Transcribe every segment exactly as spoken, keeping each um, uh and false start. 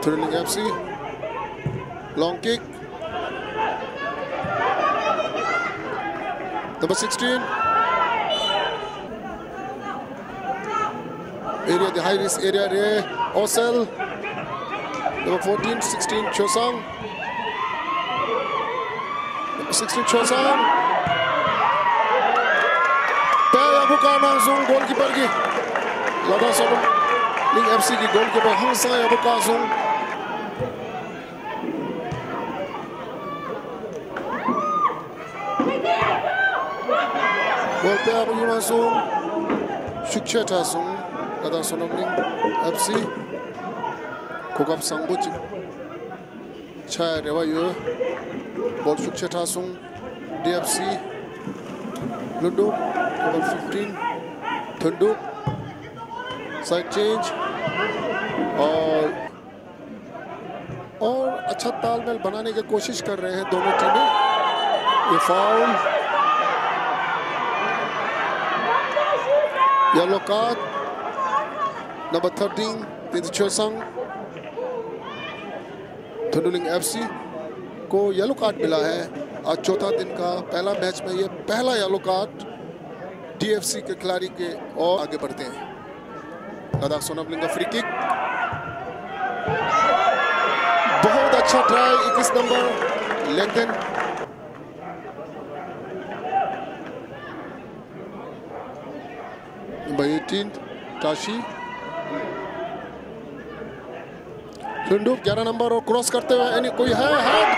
Thunduling F C. Long kick. Number sixteen. Area, the high risk area རེད། Osel. Number fourteen, sixteen, Chosang. Number sixteen, Chosang. པ་ཡག་པོ་བཀག་གནང་སོང་། གོལ་ཀི་པར་གྱིས། ལ་དྭགས་བསོད་ནམས་གླིང་ཨེཕ་སི་གི་གོལ་ཀི་པར་ཧང་སང་ཡག་པོ་བཀག་སོང་། གོལ་དཔེ་ཡག་པོ་ཡིན་མ་སོང་། ཤུགས་ཆེ་དྲགས་སོང་། ལ་དྭགས་བསོད་ནམས་གླིང་ཨེཕ་སི། གོ་སྐབས་བཟང་པོ་ཅིག་ཆགས་ཡ་རེ་བ་ཡོད། གོལ་ཤུགས་ཆེ་དྲགས་སོང་། ཌི་ཨེཕ་སི། ལྷུན་གྲུབ། Number fifteen. ཐུན་གྲུབ། Side change. और और अच्छा तालमेल बनाने की कोशिश कर रहे हैं दोनों टीमें। ये foul. Yellow card. Number thirteen, तिनचोसंग। थुंडुलिंग एफसी को येलो कार्ड मिला है। आज चौथा दिन का पहला मैच में ये पहला येलो कार्ड डीएफसी के खिलाड़ी के। और आगे बढ़ते हैं। लद्दाख सोनापलिंग का फ्री किक। बहुत अच्छा ट्राई, इक्कीस नंबर, लेकिन नंबर एटीन, टाशी। लुंडुप ग्यारह नंबर और क्रॉस करते हुए यानी कोई है हेड।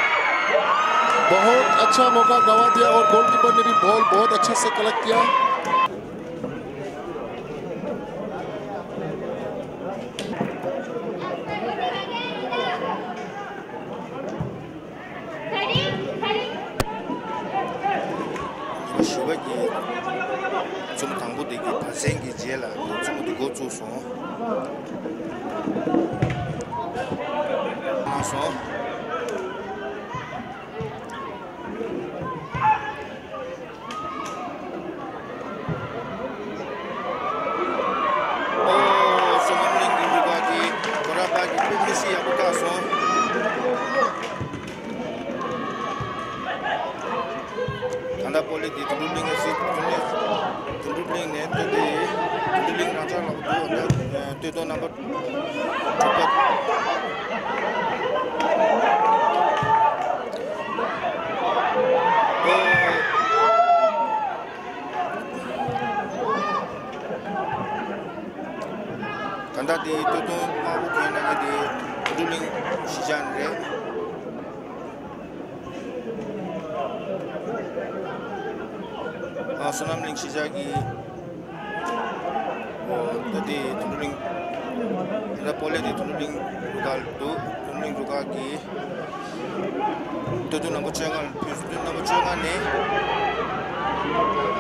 बहुत अच्छा मौका गवा दिया और गोलकीपर ने भी बॉल बहुत अच्छे से कलेक्ट किया। ཞུ་བ་གི་ཚོམ་དང་པོ་དེ་གི་བར་སེང་གི་རྗེས་ལ་ཚོམ་དེ་འགོ་བཙུགས་སོང་། སོང་། ཨོ། བསོད་ནམས་གླིང་གི་རུ་ཁག་གིས་གོ་ར་པ་གི་དཔེ་མི་སྲིད་ཡག་པོ་བཀག་སོང་། ད་ལྟ་པོ་ལི་དེ་དུ་འགྲུབ་གླིང་གི་སྲིད་དུ་ནས་དུ་འགྲུབ་གླིང་ནས་སྟོད་དེ་དུ་འགྲུབ་གླིང་རང་ཅག་ལ་འདུག་ད་སྟོད་དོ་རྣམ་པ། ད་ལྟ་དེ་སྟོད་ཐུང་དམར་པོ་གྱོན་གནང་མཁན་དེ་དུ་འགྲུབ་གླིང་གཞིས་ཆགས་ནས་རེད། ཨ། བསོད་ནམས་གླིང་གཞིས་ཆགས་ཀྱི། ཨོ། ད་ལྟའི་དུ་འགྲོ་གླིང་། ད་ལྟ་པོ་ལན་དེ་དུ་འགྲོ་གླིང་རུ་ཁག་འདུག་དུ་འགྲོ་གླིང་རུ་ཁག་གི་སྟོད་ཐུང་རྣམ་པ་བཅོ་ལྔ་ལ་ཕུལ། སྟོད་ཐུང་རྣམ་པ་བཅོ་ལྔ་ནས་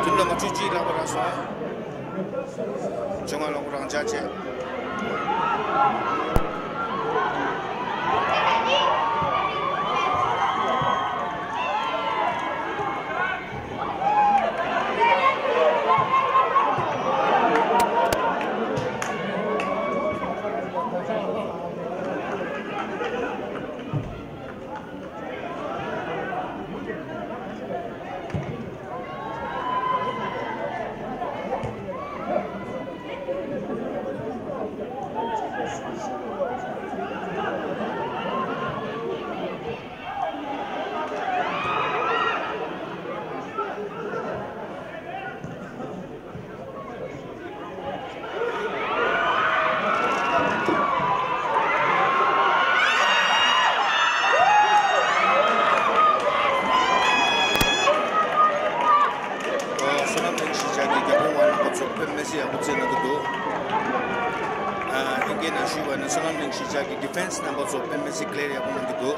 སྟོད་ཐུང་རྣམ་པ་བཅུ་གཅིག་ལག་པ་རག་སོང་། བཅོ་ལྔ་ལག་པ་རང་འཇགས་བྱས། བསོད་ནམས་གླིང་གཞིས་ཆགས་ཀྱི་རྒྱལ་པོ་ཝང་རྣམ་པ་ཚོ་དཔེ་མི་སྲིད་ཡག་པོ་རྩེད་གནང་གི་འདུག་ཨ། ཨིན་སྐད་ནང་ཞུས་པ་ནི་བསོད་ནམས་གླིང་གཞིས་ཆགས་ཀྱི་ཌི་ཕེན་སི་རྣམ་པ་ཚོ་དཔེ་མི་སྲིད་ཀི་ལེར་ཡག་པོ་གནང་གི་འདུག་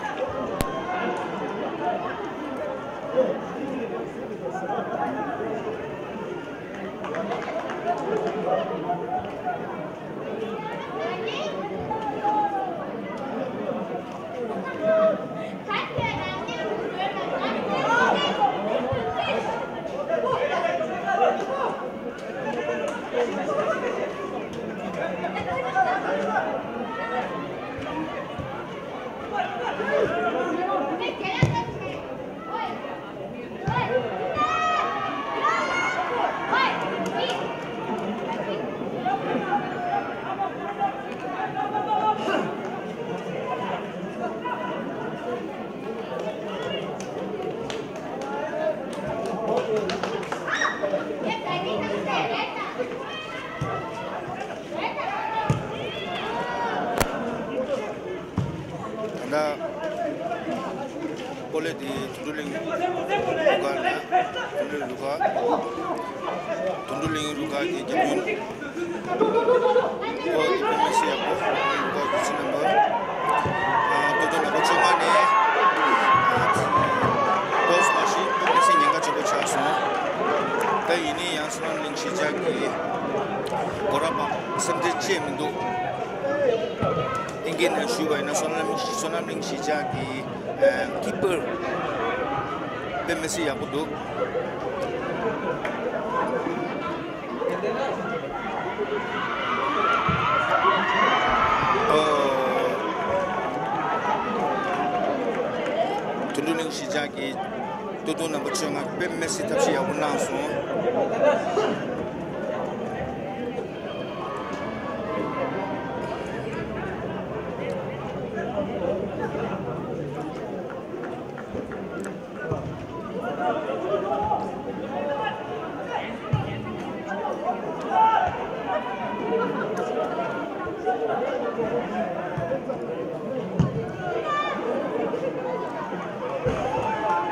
རུ་ཁག་ལ། དོན་གྲུབ་རུ་ཁག་དོན་གྲུབ་གླིང་རུ་ཁག་གི་རྒྱབ་ཡོལ། ཨོ་དེ་དཔེ་མི་སྲིད་ཡག་པོ། དོན་གྲུབ་རུ་ཁག་གི་ཇར་སི་ནམ་བར། ཨ་ཏོ་ཏོ་ནམ་བར་བཅོ་ལྔ་ནས། ཨ་ཏོག་ཙམ་མ་ཞིག་དཔེ་མི་སྲིད་ཉེན་ཁ་ཆེན་པོ་ཆགས་སོང་། ད་ཡིན་ནའི་ཡང་བསོད་ནམས་གླིང་གཞིས་ཆགས་ཀྱི་གོ་ར་པ་སེམས་ཁྲལ་བྱས་མི་འདུག་ཨིན་སྐད་ནང་ཞུས་པ་ཡིན་ན་བསོད་ནམས་བསོད་ནམས་གླིང་གཞིས་ཆགས་ཀྱི་ཀི་པར་དཔེ་མི་སྲིད་ཡག་པོ་འདུག་ཨོ། དོན་གྲུབ་གླིང་གཞིས་ཆགས་ཀྱི་སྟོད་ཐུང་རྣམ་པ་བཅོ་ལྔ་དཔེ་མི་སྲིད་ཐབས་ཤེས་ཡག་པོ་གནང་སོང་།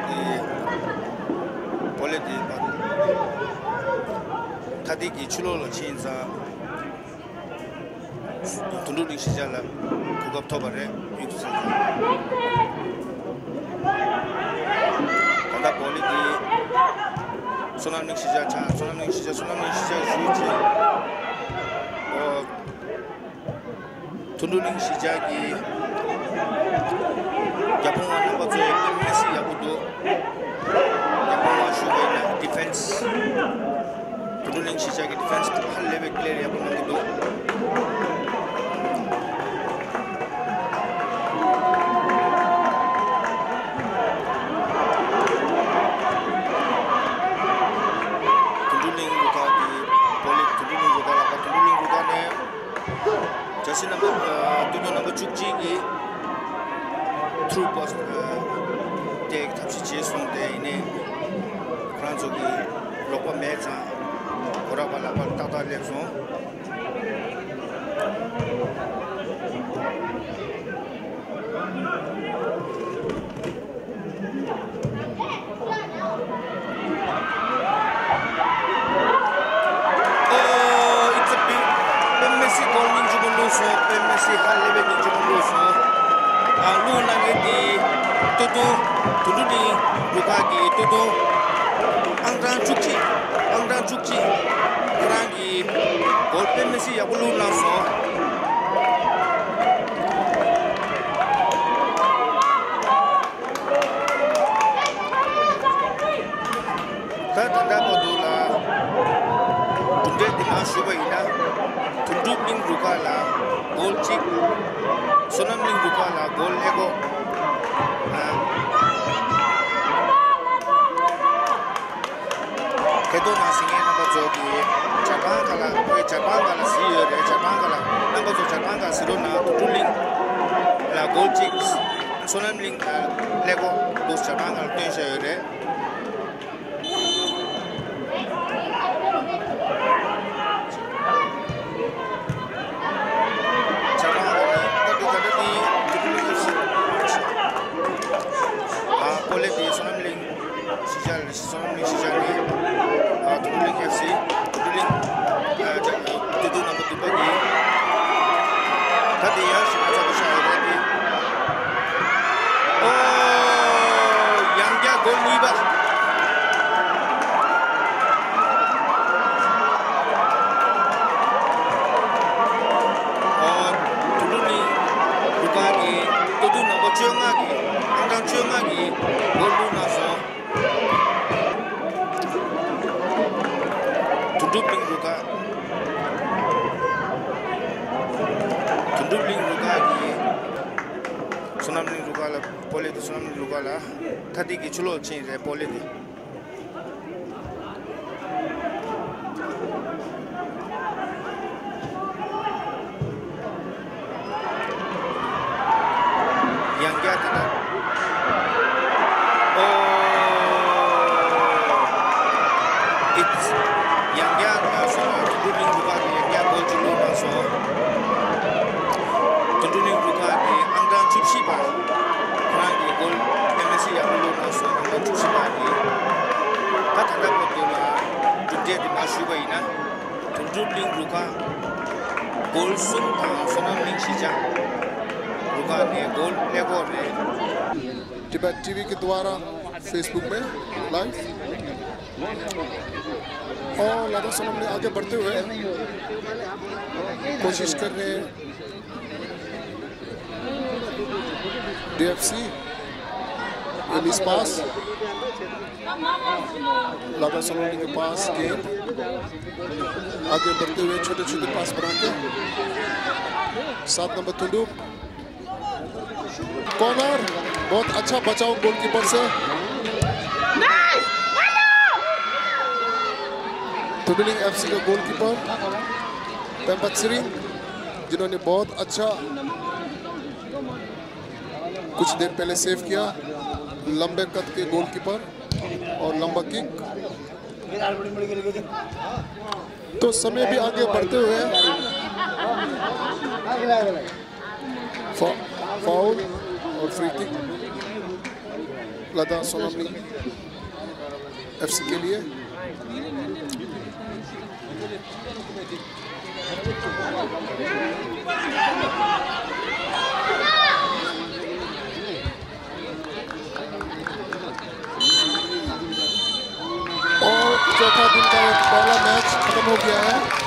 ཨེ། བོ་ལེ་དེ་ཐ་དད་ཀྱི་ཕྱི་ལོགས་ལ་ཕྱིན་ཙང་། དོན་གྲུབ་གླིང་གཞིས་ཆགས་ལ་གོ་སྐབས་ཐོབ་པ་རེད། ཡུག་ས་ད་ལྟ་བོ་ལེ་དེ་བསོད་ནམས་གླིང་གཞིས་ཆགས་ཆགས། བསོད་ནམས་གླིང་གཞིས་ཆགས། བསོད་ནམས་གླིང་གཞིས་ཆགས་ཞུས་ཅི། ཨོ། དོན་གྲུབ་གླིང་གཞིས་ཆགས་ཀྱི་རྒྱབ་དཔུང་བ་རྣམ་པ་ཚོས་དཔེ་མི་སྲིད་ཡག་པོ་འདུག་རྒྱབ་དཔུང་བ་ཞུ་བའི་ནང་ཌི་ཕེན་སི། དོན་གྲུབ་གླིང་གཞིས་ཆགས་ཀྱི་ཌི་ཕེན་སི་ཧ་ལས་པའི་ཀི་ལེར་ཡག་པོ་གནང་གི་འདུག་དོན་གྲུབ་གླིང་རུ་ཁག་གི་བོ་ལེ། དོན་གྲུབ་གླིང་རུ་ཁག་ལ། དོན་གྲུབ་གླིང་རུ་ཁག་ནས། ཇར་སི་ནམ་བར། ཨ་སྟོད་ཐུང་རྣམ་པ་བཅུ་གཅིག་གིས་ཐུརུ་པ་སི་ཨ་སྟེགས་ཐབས་ཤེས་བྱས་སོང་། དེ་ཡིན་ནའི་ཁོ་རང་ཚོ་གི་རོགས་པ་མེད་ཙང་གོ་ར་པ་ལག་པར་ཏག་ཏག་སླེབས་སོང་། ཨོ། It's a big. དཔེ་མི་སྲིད་གོལ་སྙིང་རྗེ་པོ་བླུགས་སོང་། དཔེ་མི་སྲིད་ཧ་ལས་པའི་སྙིང་རྗེ་པོ་བླུགས་སོང་། ཨ་བླུགས་གནང་མཁན་དེ་སྟོད་ཐུང་། དོན་གྲུབ་གླིང་རུ་ཁག་གི་སྟོད་ཐུང་། ཨང་གྲངས་བཅུ་གཅིག་ཨང་གྲངས་བཅུ་གཅིག་ཁོ་རང་གིས་གོལ་དཔེ་མི་སྲིད་ཡག་པོ་བླུགས་གནང་སོང་། ད་ད་ལྟ་བར་དུ་ལ་གྲུབ་འབྲས་འདི་མར་ཞུས་པ་ཡིན་ན། དོན་གྲུབ་གླིང་རུ་ཁག་ལ་གོལ་གཅིག་བསོད་ནམས་གླིང་རུ་ཁག་ལ་གོལ་ཀླད་ཀོར། ཨ། དེ་དོ་ནང་གཟིགས་མཁན་རྣམ་པ་ཚོ་གིས་ཇ་པན་ཁ་ལ། ཇ་པན་ཁ་ལ་གཟིགས་ཡོད་རེད། ཇ་པན་ཁ་ལ། རྣམ་པ་ཚོ་ཇ་པན་ཁ་གཟིགས་རོགས་གནང་། དོན་གྲུབ་གླིང་ལ་གོལ་གཅིག་བསོད་ནམས་གླིང་ལ་ཀླད་ཀོར་འདུག་ཇ་པན་ཁ་ལ་སྟོན་བཞག་ཡོད་རེད། ཇ་པན་ཁ་ལ་ད་དེ་ད་ལྟ་དེ་དོན་གྲུབ་གླིང་ཨ་སྤོ་ལེ་དེ་བསོད་ནམས་གླིང་གཞིས་ཆགས་ལ། བསོད་ནམས་གླིང་གཞིས་ཆགས་ནས། ཨ་དོན་གྲུབ་གླིང་ཨེཕ་སི། དོན་གྲུབ་གླིང་། ཨ་ཇ་སྟོད་ཐུང་རྣམ་པ་བདུན་པ་གིས། ད་དེ་ཡང་ཞིག་ང་ཚ་པོ་ཤ་ཡོད་རེད་དེ། ཨོ། ཡང་བསྐྱར་གོལ་གཉིས་པ། ཨོ། དོན་གྲུབ་གླིང་རུ་ཁག་གིས་སྟོད་ཐུང་རྣམ་པ་བཅོ་ལྔ་གིས། ཨང་གྲངས་བཅོ་ལྔ་གིས་གོལ་བླུགས་གནང་སོང་། དོན་གྲུབ་གླིང་རུ་ཁག་དོན་གྲུབ་གླིང་རུ་ཁག་གིས་བསོད་ནམས་གླིང་རུ་ཁག་ལ་སྤོ་ལེ་དང་། བསོད་ནམས་གླིང་རུ་ཁག་ལ་ཐ་དད་ཀྱི་ཕྱི་ལོགས་ཕྱིན་རེད། སྤོ་ལེ་དེ། ཡང་བསྐྱར་དེ་ལ། ཨོ། ཨིཊ། ཡང་བསྐྱར་ང་སོང་། དོན་གྲུབ་གླིང་རུ་ཁག་གིས་ཡང་བསྐྱར་གོལ་གཅིག་བླུགས་གནང་སོང་། དོན་གྲུབ་གླིང་རུ་ཁག་གིས་ཨང་གྲངས་བཅུ་བཞི་པ་ཁོ་རང་གིས་གོལ་དཔེ་མི་སྲིད་ཡག་པོ་བླུགས་གནང་སོང་། ཨང་གྲངས་ ལུག་གླིང་རུ་ཁག་གོལ་གསུམ་དང་བསོད་ནམས་གླིང་གཞིས་ཆགས་རུ་ཁག་ནས་གོལ་ཀླད་ཀོར་རེད། Tibet TV के द्वारा Facebook में लाइव। और लता सोनम ने आगे बढ़ते हुए कोशिश कर रहे हैं। डीएफसी, मिस पास। लता सोनम के पास गेंद। आगे बढ़ते हुए छोटे छोटे पास बना के सात नंबर तुंडू। कॉर्नर, बहुत अच्छा बचाव गोलकीपर से। तुंडुलिंग एफसी का गोलकीपर पेम्पा त्सिरिंग, जिन्होंने बहुत अच्छा कुछ देर पहले सेव किया। लंबे कद के गोलकीपर और लंबा किक। तो समय भी आगे बढ़ते हुए फा-, फाउल और फ्री किक लता सोनामनी एफसी के लिए। और चौथा दिन का ये पहला मैच खत्म हो गया है।